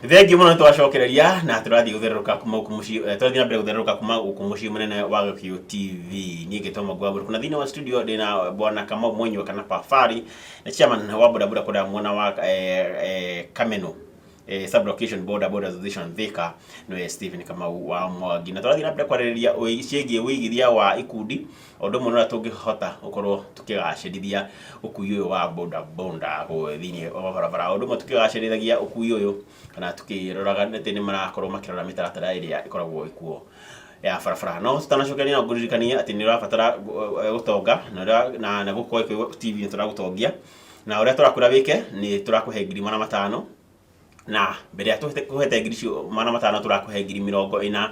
Thengiũ mũno, nĩtwacokereria na tũrathiĩ gũthererũka kuma gũkũ mũciĩ, tũrathiĩ na mbere gũthererũka kuma gũkũ mũciĩ mũnene wa Gĩkũyũ TV. Niĩ ngĩtwo Mwangi wa Mũrukũ na thĩinĩ wa studio ndĩna bwana Kamau Mwenywa kana Pafari na chairman wa bodaboda kũrĩa mwena wa Kameno sub location boda boda association Thika, nĩwe Stephen Kamau wa Mwangi, na tũrathiĩ na mbere kwarĩrĩria ciĩgiĩ ũigithia wa ikundi o ũndũ ũmwe na ũrĩa tũngĩhota gũkorwo tũkĩgacĩrithia ũkui ũyũ wa boda boda thĩinĩ wa barabara, o ũndũ ũmwe tũkĩgacĩrithagia ũkui ũyũ kana tũkĩroraga atĩ nĩ marakorwo makĩrora mĩtaratara ĩrĩa ĩkoragwo ĩkuo ya barabara. No tutanacokeria, no ngũririkanie atĩ nĩ ũrabatara gũtonga na gũkũ Gĩkũyũ TV nĩ tũragũtongia, na ũrĩa tũrakwĩra wĩke nĩ tũrakũhe 500,000, na mbere ya kũhete ngiri icio 500, tũrakũhe 40,000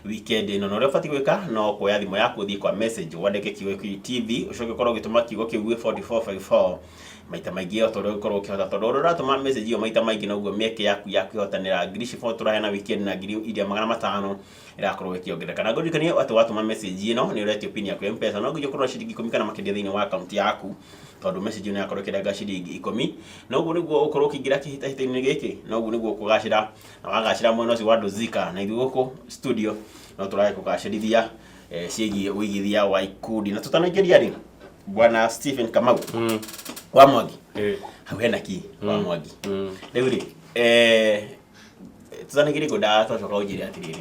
weekend ĩno. Na ũrĩa ũbatiĩ gwĩka no kuoya thimũ yaku, ũthiĩ kwa message, wandĩke kiugo Gĩkũyũ TV, ũcoke ũkorwo ũgĩtũma kiugo kĩu gwĩ 4454 maita maingĩ o ta ũrĩa ũngĩkorwo ũkĩhota, tondũ ũrĩa ũratũma message ĩyo maita maingĩ noguo mĩeke yaku ya kwĩhotanĩra ngiri ici tũraheana weekend na ngiri iria 500 ĩrakorwo ĩkĩongerereka. Na ngũririkanie atĩ watũma message ĩno nĩ ũretio pin yaku ya M-Pesa. No nginya ũkorwo na ciringi 10 kana makĩria thĩinĩ wa akaunti yaku, tondũ message ĩyo nĩ yakorwo ĩkĩrenga ciringi 10. Na ũguo nĩguo ũkorwo ũkĩingĩra kĩhĩtahĩtano-inĩ gĩkĩ, na ũguo nĩguo ũkũgacĩra, na wagacĩra mwena ũcio wa Ndũzika, na ithuĩ gũkũ studio no tũrae kũgacĩrithia ciĩgiĩ ũigithia wa ikundi. Na tũtanaingĩria rĩ, bwana Stephen Kamau wa Mwangi, hau hena ki wa Mwangi rĩu rĩ, tũtanaingĩria ngwendaga twacoka ũnjĩre atĩrĩrĩ,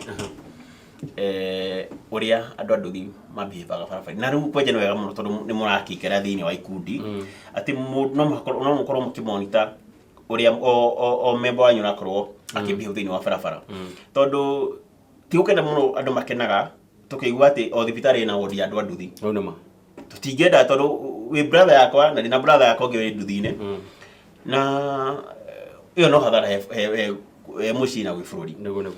ũrĩa andũ a nduthi mabehavaga barabara. Na rĩu kwanja nĩ wega mũno tondũ nĩ mũrakĩingĩra thĩinĩ wa ikundi atĩ no mũkorwo mũkĩmonita ũrĩa o member wanyu ũrakorwo akĩbehave thĩinĩ wa barabara, tondũ ti gũkena mũno andũ makenaga tũkĩigua atĩ o thibitarĩ ĩna wodi ya andũ a nduthi. Hau nĩ ma. Tũtingĩenda, tondũ wĩ brother yakwa na ndĩna brother yakwa ũngĩ wĩ nduthi-inĩ, na ĩyo no hathara he mũciĩ na gwĩ bũrũri. Nĩguo.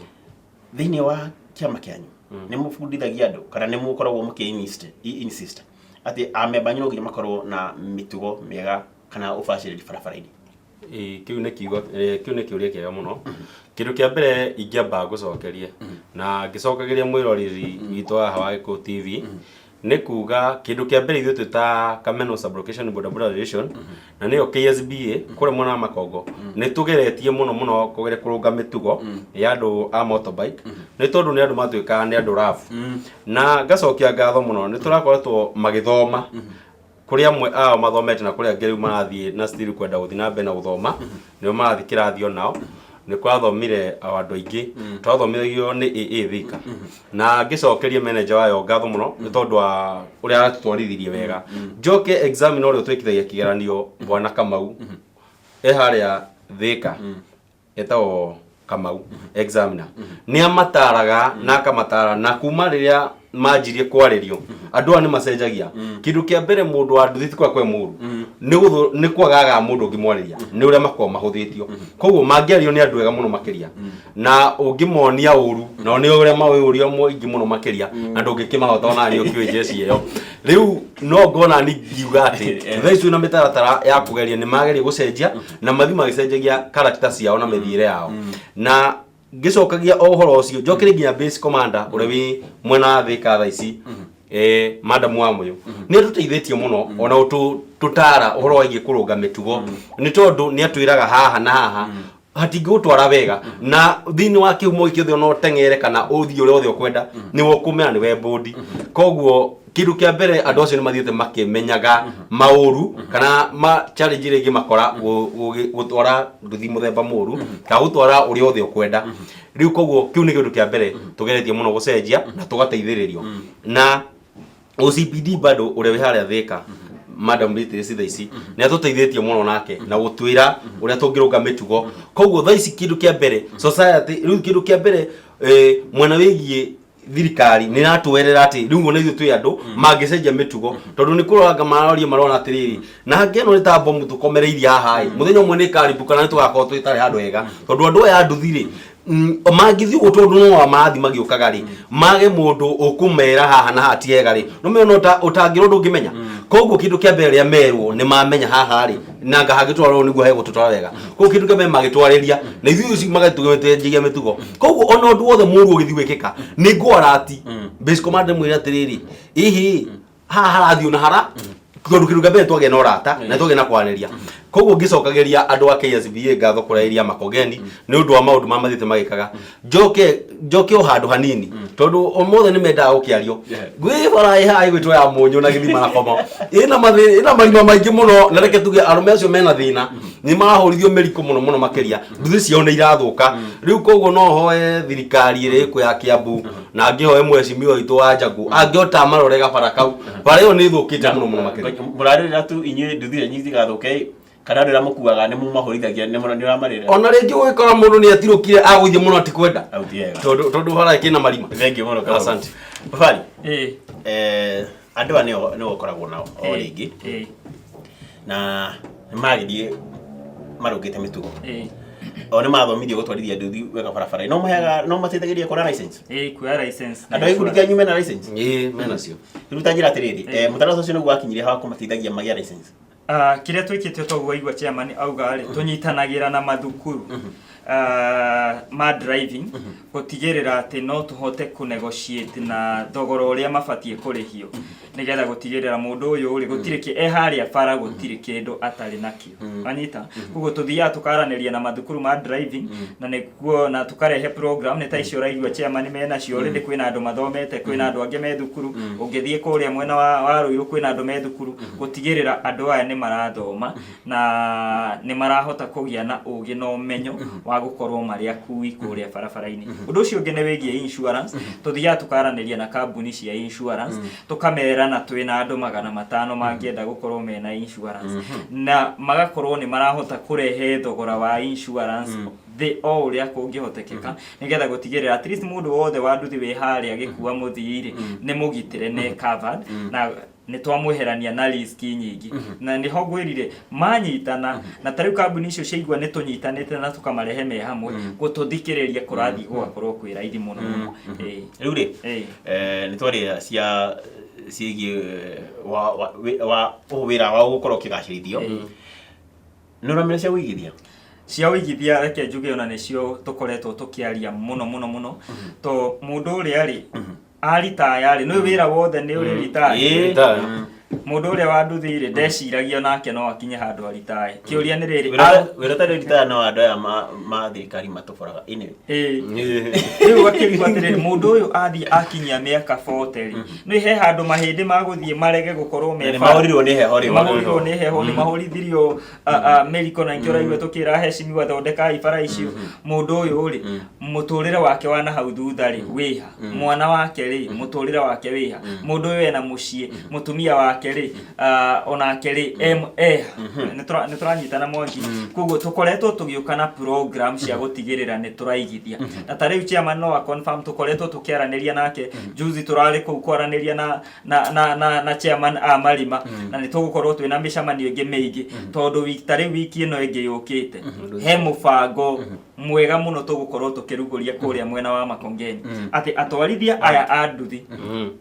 Thĩinĩ wa kĩama kĩanyu nĩ mũbundithagia andũ kana nĩ mũkoragwo mũkĩ insist atĩ amemba anyu no nginya makorwo na mĩtugo mĩega kana ũbacĩrĩri barabara-inĩ? Ĩĩ, kĩu nĩ kiugo, kĩu nĩ kĩũria kĩega mũno. Kĩndũ kĩa mbere ingĩamba ngũcokerie na ngĩcokagĩria mwĩroreri witũ haha wa Gĩkũyũ TV nĩ kuga kĩndũ kĩa mbere, ithuĩ twĩ ta Kameno Sub-Location Boda Boda Association, na nĩyo KSBA kũrĩa mwena wa Makongo, nĩ tũgeretie mũno mũno kũgeria kũrũnga mĩtugo ya andũ a motorbike, nĩ tondũ nĩ andũ matuĩkaga nĩ andũ rabu. Na ngacokia ngatho mũno, nĩ tũrakoretwo magĩthoma, kũrĩ amwe ao mathomete na kũrĩ angĩ rĩu marathiĩ na still kwenda gũthiĩ na mbere na gũthoma, nĩo marathiĩ kĩrathi. Onao nĩ kũrathomire o andũ aingĩ, twathomithagio nĩ AA Thika, na ngĩcokeria manager wayo ngatho mũno nĩ tondũ wa ũrĩa aratũtwarithirie wega. Njoke examiner ũrĩa ũtwĩkithagia kĩgeranio, bwana Kamau e harĩa Thika, etagwo Kamau examiner, nĩ amataraga na akamatara, na kuma rĩrĩa manjirie kwarĩrio andũ aya nĩ macenjagia. Kĩndũ kĩa mbere, mũndũ wa nduthi ti kwa kwe mũru, nĩ kwagaga mũndũ ũngĩmwarĩria, nĩ ũrĩa makoragwo mahũthĩtio. Koguo mangĩario nĩ andũ ega mũno makĩria, na ũngĩmonia ũru nao nĩ ũrĩa mawĩũria mũingĩ mũno makĩria, na ndũngĩkĩmahota ona nĩ ũkĩũĩ njeci ĩyo. Rĩu no ngona ni ngiuga atĩ thaa ici na mĩtaratara ya kũgeria nĩ mageria gũcenjia na mathi magĩcenjagia character ciao na mĩthiĩre yao. Na ngĩcokagia o ũhoro ũcio, njokere nginya base commander ũrĩa wĩ mwena wa Thika thaa ici, madam wa Mũyũ, nĩ atũteithĩtie mũno ona tũtara ũhoro waigiĩ kũrũnga mĩtugo, nĩ tondũ nĩ atwĩraga haha na haha hatingĩgũtwara wega, na thĩinĩ wa kĩhumo gĩkĩ othe no ũteng'ere kana ũthiĩ ũrĩa othe ũkwenda, nĩwe ũkũmenya nĩwe mbũndi. Koguo kĩndũ kĩa mbere, andũ acio nĩ mathiĩte makĩmenyaga maũru kana ma challenge iria ingĩmakora gũtwara nduthi mũthemba mũru kana gũtwara ũrĩa othe ũkwenda rĩu. Koguo kĩu nĩ kĩndũ kĩa mbere tũgeretie mũno gũcenjia na tũgateithĩrĩrio na OCPD bado ũrĩa wĩ harĩa Thika, Madam Beatrice, thaa ici nĩ atũteithĩtie mũno nake na gũtwĩra ũrĩa tũngĩrũnga mĩtugo. Koguo thaa ici kĩndũ kĩa mbere society rĩu, kĩndũ kĩa mbere, mwena wĩgiĩ thirikari nĩ ĩratwerera atĩ rĩu ona ithuĩ twĩ andũ mangĩcenjia mĩtugo, tondũ nĩ kũroranga maroria marona atĩrĩrĩ, na hangĩ ĩno nĩ ta bomu tũkomereirie haha ĩ, mũthenya ũmwe nĩ ĩkaribũka na nĩ tũgakorwo twĩtarĩ handũ hega, tondũ andũ aya a nduthi rĩ, mangĩthiĩ ũguo, tondũ no marathiĩ magĩũkaga rĩ, mage mũndũ ũkũmera haha na haha ti hega rĩ, no mena ũtangĩrwo ndũngĩmenya. Koguo kĩndũ kĩa mbere, rĩrĩa merwo nĩ mamenya haha rĩ, na anga hangĩtwarwo nĩguo hegũtũtwara wega. Koguo kĩndũ kĩa mbere magĩtwarĩria na ithuĩ ũcio magatũcenjagia mĩtugo. Koguo ona ũndũ wothe mũru ũgĩthiĩ gwĩkĩka, nĩ ngwarati base commander mwĩre atĩrĩrĩ, ihi haha harathiĩ na hara, tondũ kĩndũ kĩa mbere twagĩa na ũrata na twagĩa na kwaranĩria. Koguo ngĩcokagĩria andũ a KSBA ngatho kũrairia Makongeni nĩ ũndũ wa maũndũ ma mathiĩte magĩkaga. Njoke njoke o handũ hanini tondũ ũmũthĩ nĩ mendaga gũkĩario. Gwĩ bara ĩ haha ĩgwĩtwo ya Mũnyũ na Gĩthima na Komo ĩna ĩna marima maingĩ mũno, na reke tuge arũme acio mena thĩna nĩ marahũrithio mĩriko mũno mũno makĩria, nduthi ciao nĩ irathũka rĩu. Koguo no hoe thirikari ĩrĩa ĩkũ ya Kiambu na ngĩhoe mheshimiwa witũ wa Njagu angĩhota marore gabara kau, bara ĩyo nĩ ĩthũkĩte mũno mũno makĩria. Mũrarĩrĩra tu inyuĩ nduthi cianyu itigathũke, kana andũ arĩa mũkuaga nĩ mũmahũrithagia, nĩ ũramarĩrĩra? Ona rĩngĩ ũgĩkora mũndũ nĩ atirũkire agũithie mũno atikwenda Au ti wega. tondũ bara ĩkĩna marima. Thank you mũno, Kamau. Asante. Bafari, Ĩĩ. Andũ aya nĩo ũkoragwo nao o rĩngĩ na nĩ magĩthiĩ marũngĩte mĩtugo, o nĩ mathomithio gũtwarithia nduthi wega barabara, no maheaga, no mateithagĩrĩria kuona license? Ĩĩ, kuoya license na Andũ a gĩkundi kĩanyu mena license? Ĩĩ, menacio. Rĩu ta njĩra atĩrĩrĩ, mũtaratara ũcio nĩguo wakinyirie ha kũmateithagia magĩa license? Ah, kĩrĩa twĩkĩte toguo waigua chairman auga rĩ, tũnyitanagĩra na mathukuru ma driving gũtigĩrĩra atĩ no tũhote kũ negotiate na thogora ũrĩa mabatiĩ kũrĩhio, nĩgetha gũtigĩrĩra mũndũ ũyũ rĩ, gũtirĩ e harĩa bara gũtirĩ kĩndũ atarĩ nakĩo, wanyita? Koguo tũthiaga tũkaranĩria na mathukuru ma driving na nĩkuo na tũkarehe program nĩ ta icio ũraigua chairman menacio already. Kwĩna andũ mathomete, kwĩna andũ angĩ me thukuru, ũngĩthiĩ kũrĩa mwena wa Rũirũ kwĩna andũ me thukuru, gũtigĩrĩra andũ aya nĩ marathoma na nĩ marahota kũgĩa na ũgĩ na ũmenyo wa gũkorwo marĩ akui kũrĩa barabara-inĩ. Ũndũ ũcio ũngĩ nĩ wĩgiĩ insurance. Tũthiaga tũkaranĩria na kambuni cia insurance, tũkamera na twĩna andũ 500 mangĩenda gũkorwo mena insurance, na magakorwo nĩ marahota kũrehe thogora wa insurance thĩ o ũrĩa kũngĩhotekeka, nĩgetha gũtigĩrĩra at least mũndũ wothe wa nduthi wĩ harĩa gĩkua mũthii rĩ, nĩ mũgitĩre, nĩ covered na nĩ twamweherania na risk nyingĩ. Na nĩho ngwĩrire manyitana na ta rĩu kambuni icio ciaigua nĩ tũnyitanĩte na tũkamarehe me hamwe, gũtũthikĩrĩria kũrathiĩ gũgakorwo kwĩ raithi mũno mũno. Ĩĩ. Rĩu rĩ, nĩ twarĩa cia ciĩgiĩ wa ũyũ wĩra wao gũkorwo ũkĩgacĩrithio, nĩ ũramenya cia ũigithia? Cia ũigithia, reke njuge ona nĩcio tũkoretwo tũkĩaria mũno mũno mũno, to mũndũ ũrĩa rĩ aritaya rĩ, nĩ wĩra wothe nĩ ũrĩ ritaya. Retire. Mũndũ ũrĩa wa nduthi rĩ, ndeciragia onake no akinye handũ aritae. Kĩũria nĩ rĩrĩ, Wĩra ũtarĩ ritaya no andũ aya ma thirikari matũboraga anyway. Ĩĩ. Rĩu akĩrigwo atĩrĩrĩ, mũndũ ũyũ athiĩ akinyia mĩaka 40 rĩ, nĩ he handũ mahĩndĩ magũthiĩ marege gũkorwo me Na nĩ mahũrirwo nĩ heho rĩu. Mahũrirwo nĩ heho, nĩ mahũrithirio mĩriko, na nkĩo ũraigua tũkĩra heshimiwa thondekai bara icio. Mũndũ ũyũ rĩ, mũtũrĩre wake wa nahau thutha rĩ wĩha? Mwana wake rĩ, mũtũrĩre wake wĩha? Mũndũ ũyũ ena mũciĩ, mũtumia wake rĩ, onake rĩ eha? Nĩ tũranyitana, Mwangi? Koguo tũkoretwo tũgĩũka na program cia gũtigĩrĩra nĩ tũraigithia, na ta rĩu chairman no a confirm, tũkoretwo tũkĩaranĩria nake. Juzi tũrarĩ kũu kwaranĩria na chairman a marima, na nĩ tũgũkorwo twĩna mĩcemanio ĩngĩ mĩingĩ, tondũ ta rĩu wiki ĩno ĩngĩ yũkĩte he mũbango mwega mũno tũgũkorwo tũkĩrugũria kũrĩa mwena wa Makongeni, atĩ atwarithia aya a nduthi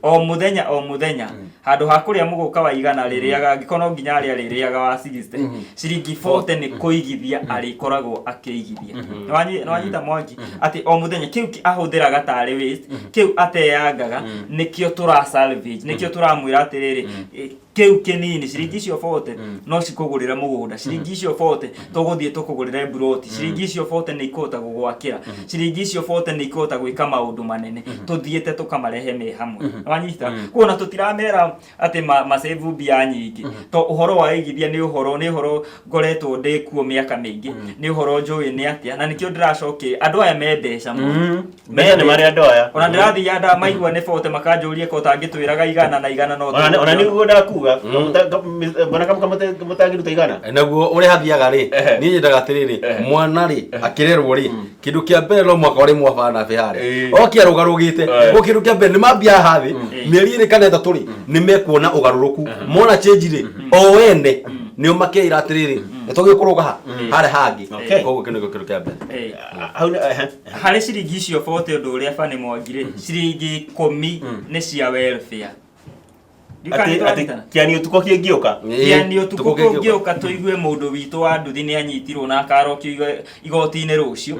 o mũthenya o mũthenya, handũ ha kũrĩa mũgũka wa 100 rĩrĩaga, angĩkorwo no nginya arĩa rĩrĩaga wa 60, ciringi 40 nĩ kũigithia arĩkoragwo akĩigithia. Nĩwanyita, Mwangi? Atĩ o mũthenya kĩu ahũthĩraga tarĩ waste, kĩu ateangaga, nĩkĩo tũra salvage, nĩkĩo tũramwĩra atĩrĩrĩ, kĩu kĩnini, ciringi icio 40 no cikũgũrĩre mũgũnda, ciringi icio 40 tũgũthiĩ tũkũgũrĩre mburoti, ciringi icio 40 nĩ ikũhota gũgwakĩra, ciringi icio 40 nĩ ikũhota gwĩka maũndũ manene. Tũthiĩte tũkamarehe me hamwe, wanyita? Kuona tũtiramera atĩ masave mbia nyingĩ, to ũhoro wa igithia nĩ ũhoro ngoretwo ndĩ kuo mĩaka mĩingĩ, nĩ ũhoro njũĩ nĩ atĩa, na nĩkĩo ndĩracokia andũ aya me mbeca mũno. Mbeca nĩ marĩ andũ aya. Ona ndĩrathiĩ nda maigua nĩ 40 makanjũria ko ũtangĩtwĩraga 100 na 100 no Ona nĩguo ndakuga mbona kamũtangĩruta 100. Naguo ũrĩa hathiaga rĩ, niĩ nyendaga atĩrĩrĩ, mwana rĩ akĩrerwo rĩ, kĩndũ kĩa mbere no mwaka ũrĩ mwabana harĩa oke arũgarũgĩte. Koguo kĩndũ kĩa mbere nĩ mambia haha thĩ, mĩeri 2 kana 3 rĩ, nĩ mekuona ũgarũrũku, mona change rĩ, o wene nĩo makeira atĩrĩrĩ, nĩ twagĩrĩirwo kũrũga ha harĩa hangĩ. Koguo kĩu nĩkĩo kĩndũ kĩa mbere. Hau ehe. Harĩ ciringi icio 40, ũndũ ũrĩa bani, Mwangi rĩ, ciringi 10 nĩ cia welfare. Ndiũĩ kana Atĩ nĩtũranyitana. kĩani ũtukũ kĩngĩũka. Kĩani ũtukũ kũngĩũka tũigue mũndũ witũ wa nduthi nĩ anyitirwo na akarokio igoti-inĩ rũciũ.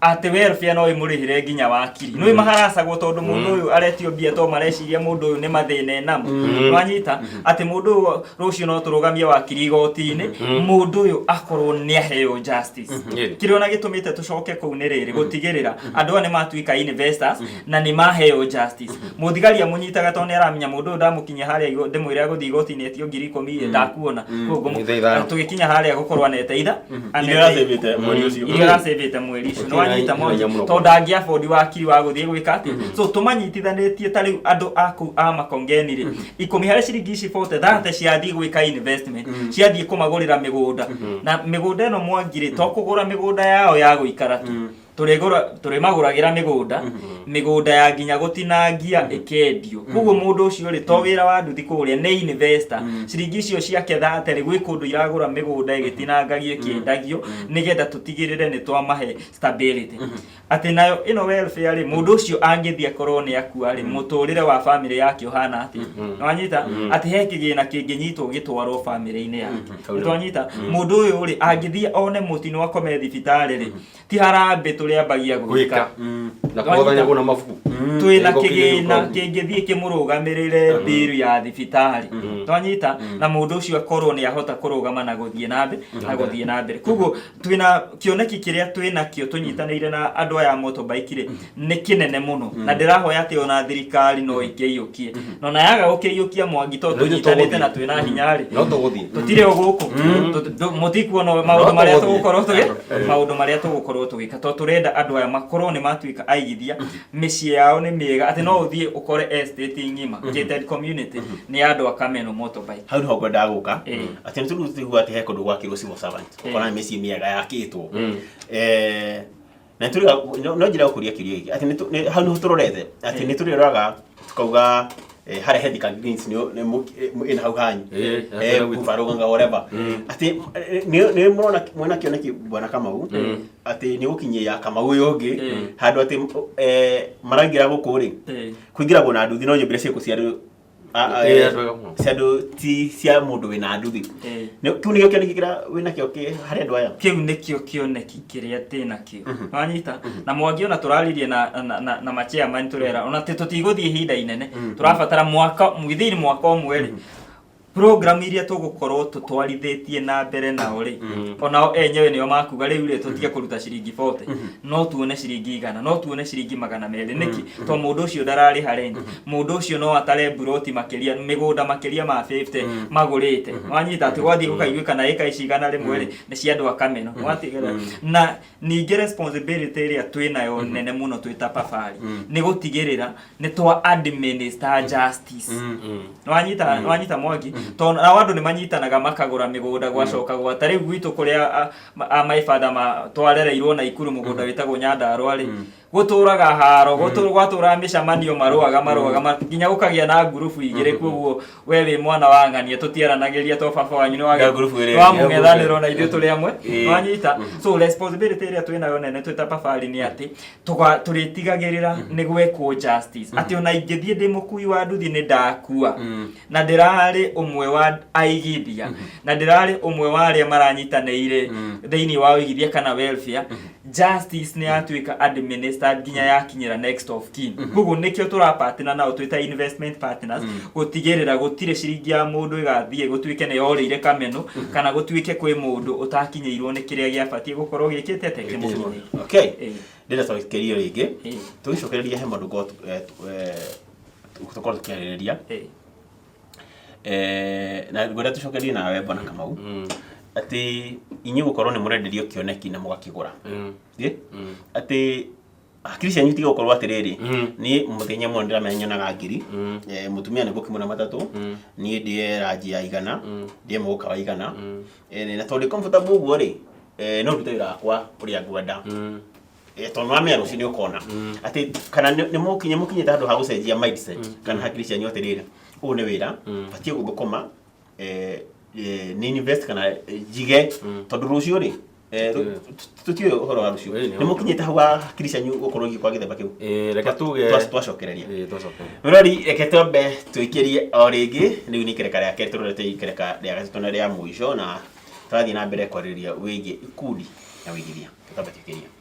Atĩ welfare no ĩmũrĩhĩre nginya wakiri nĩ maharacagwo tondũ mũndũ ũyũ aretio mbia to mareciria mũndũ ũyũ nĩ mathĩna enamo. Nwanyita atĩ mũndũ ũyũ rũciũ no tũrũgamie wakiri igoti-inĩ, mũndũ ũyũ akorwo nĩ aheo justice. Kĩrĩa ona gĩtũmĩte tũcoke kũu nĩ rĩrĩ, gũtigĩrĩra andũ aya nĩ matuĩka investors na nĩ maheo justice. Mũthigari amũnyitaga tondũ nĩ aramenya mũndũ ũyũ ndamũkinyia harĩa ndĩmwĩre agũthiĩ igoti-inĩ etio 10,000 ndakuona. Koguo Nĩ thaa 5. Tũgĩkinya harĩa gũkorwo anete itha Iria aracĩvĩte mweri ũcio. Iria aracĩvĩte mweri ũcio. Gũtirĩ Nĩwanyita na mwangi hinya mũno. Tondũ ndangĩ afford wakiri wa gũthiĩ gwĩka atĩ. So tũmanyitithanĩtie ta rĩu andũ a kũu a Makongeni rĩ, 10 harĩ ciringi ici 40 30 ciathiĩ gwĩka investment, ciathiĩ kũmagũrĩra mĩgũnda. Na mĩgũnda ĩno mwangi rĩ, to kũgũra mĩgũnda yao ya gũikara tu, tũrĩgũra tũrĩmagũragĩra mĩgũnda ya nginya gũtinangia ĩkendio. Koguo mũndũ ũcio rĩ, to wĩra wa nduthi kũrĩa, nĩ investor. Ciringi icio ciake 30 rĩ, gwĩ kũndũ iragũra mĩgũnda ĩgĩtinangagio ĩkĩendagio, nĩgetha tũtigĩrĩre nĩ twamahe stability. Atĩ nayo ĩno welfare rĩ, mũndũ ũcio angĩthiĩ akorwo nĩ akua rĩ, mũtũrĩre wa family yake ũhana atĩa? Nĩwanyita atĩ he kĩgĩna kĩngĩnyitwo gĩtwarwo family-inĩ yake? Nĩtwanyita mũndũ ũyũ rĩ, angĩthiĩ one mũtino akome thibitarĩ rĩ, ti harambĩ tũrĩambagia gwĩka. Gwĩka na kũhothanya na mabuku. Twĩna Gĩko kĩgĩna kĩngĩ. Kĩngĩthiĩ kĩmũrũgamĩrĩre mbiru ya thibitarĩ, twanyita, na mũndũ ũcio akorwo nĩ ahota kũrũgama na gũthiĩ na mbere koguo twĩna kĩoneki kĩrĩa twĩnakĩo tũnyitanĩire na andũ aya a motorbike rĩ, nĩ kĩnene mũno, na ndĩrahoya atĩ ona thirikari no ĩkĩiyũkie, na ona yaga gũkĩiyũkia, Mwangi, to No ithuĩ tũnyitanĩte na tũgũthiĩ. twĩna hinya rĩ, No tũgũthiĩ. Tũtirĩ o gũkũ. Mũtikuona maũndũ marĩa tũgũthiĩ. tũgũkorwo tũgĩ maũndũ marĩa tũgũkorwo tũgĩka, tondũ tũrenda andũ aya makorwo nĩ matuĩka aigithia, mĩciĩ yao nĩ mĩega, atĩ no ũthiĩ ũkore estate ng'ima, gated community, nĩ andũ a Kameno motorbike. Hau niho ngwendaga gũka. Atĩ nĩ tũrĩu tũigua atĩ he kũndũ gwakirwo civil servant, ũkona mĩciĩ mĩega yakĩtwo. Na nĩ no njĩra gũkũria kĩũria gĩkĩ atĩ hau nĩho tũrorete atĩ nĩ tũrĩroraga tukauga harĩa he Thika Greens nĩ ĩna hau hanyu hakuhĩ na gwitũ. Kuba Rũganga, whatever, atĩ nĩ mũrona mwena kĩoneki, bwana Kamau, atĩ nĩ gũkinyia Kamau ũyũ ũngĩ handũ atĩ maraingĩra gũkũ rĩ, kũingĩragwo na nduthi, no nyũmbĩre ciĩkũ cia andũ Andũ ega mũno. Cia andũ ti cia mũndũ wĩna nduthi. Kĩu nĩkĩo kĩoneki kĩrĩa wĩnakĩo kĩ harĩ andũ aya? Kĩu nĩkĩo kĩoneki kĩrĩa twĩnakĩo, wanyita? Na Mwangi, ona tũraririe na machairman, tũrera ona atĩ tũtigũthiĩ ihinda inene, tũrabatara mwaka within mwaka ũmwe rĩ, program iria tũgũkorwo tũtwarithĩtie na mbere nao rĩ, onao enyewe nĩo makuga rĩu rĩ, tũtige kũruta ciringi 40, no tuone ciringi 100, no tuone ciringi 200. Nĩkĩ? To mũndũ ũcio ndararĩha rent, mũndũ ũcio no atare mburoti makĩria, mĩgũnda makĩria ma 50 magũrĩte, wanyita? Atĩ gwathiĩ gũkaiguĩka na ĩka ici 100 rĩ, nĩ cia andũ a Kameno, watigĩra. Na ningĩ responsibility ĩrĩa twĩnayo nene mũno twĩ ta pabari nĩ gũtigĩrĩra nĩ twa administer justice, nĩwanyita Mwangi? Tondũ nao andũ nĩ manyitanaga makagũra mĩgũnda, gwacoka gwa ta rĩu gwitũ kũrĩa a my father ma twarereirwo na Ikuru, mũgũnda wĩtagwo Nyandarua rĩ, gũtũraga haro, gwatũraga mĩcemanio, marũaga nginya gũkagĩa na ngurubu igĩrĩ. Koguo we wĩ mwana wa ng'ania, tũtiaranagĩria to baba wanyu nĩ Na ngurubu ĩrĩa nĩ wamũng'ethanĩro na ithuĩ tũrĩ amwe. Nĩwanyita? So responsibility ĩrĩa twĩnayo nene twĩ ta pabari nĩ atĩ tũrĩtigagĩrĩra nĩ gwekwo justice, atĩ ona ingĩthiĩ ndĩ mũkui wa nduthi nĩ ndakua na ndĩrarĩ ũmwe wa aigithia na ndĩrarĩ ũmwe wa arĩa maranyitanĩire thĩinĩ wa ũigithia kana welfare, justice nĩ yatuĩka administered nginya yakinyĩra next of kin. Koguo nĩkĩo tũrapartner nao twĩ ta investment partners, gũtigĩrĩra gũtirĩ ciringi ya mũndũ ĩgathiĩ gũtuĩke nĩ yorĩire Kameno, kana gũtuĩke kwĩ mũndũ ũtakinyĩirwo nĩ kĩrĩa gĩabatiĩ gũkorwo gĩkĩte atĩ kĩmũkinyĩire. Okay. Ndĩrenda twakerio rĩngĩ tũgĩcokereria he maũndũ tũkorwo tũkĩarĩrĩria. Na ngwenda tũcokerie nawe, bwana Kamau, atĩ inyuĩ gũkorwo nĩ mũrenderio kĩoneki na mũgakĩgũra. Ĩ? Atĩ hakiri cianyu tiga gũkorwo atĩrĩrĩ, niĩ mũthenya mũno ndĩramenya nyonaga ngiri, mũtumia nĩ bũki mũna matatũ, niĩ ndĩe ranji ya 100, ndĩe mũgũka wa 100, na tondũ ndĩ comfortable ũguo rĩ, no ndute wĩra wakwa ũrĩa ngwenda. Tondũ wamenya rũciũ nĩ ũkona atĩ kana nĩ mũkinyĩte handũ ha gũcenjia mindset kana hakiri cianyu atĩrĩrĩ, ũyũ nĩ wĩra batiĩ gũthũkũma, nĩ invest kana njige tondũ rũciũ rĩ, tũtiũĩ ũhoro wa rũciũ. Ĩĩ, nĩ mũkinyĩte hau ha hakiri cianyu gũkorwo igĩkwa gĩthemba kĩu? Ĩĩ, reke tuge Twacokereria. Ĩĩ, twacokereria. Mũrori, reke twambe twĩkĩrie o rĩngĩ. Rĩu nĩ ikereka rĩa kerĩ, tũrorete ikereka rĩa gatatũ na rĩa mũico, na tũrathiĩ na mbere kwarĩrĩria wĩgiĩ ikundi na wĩigithia. Twambe twĩkĩrie.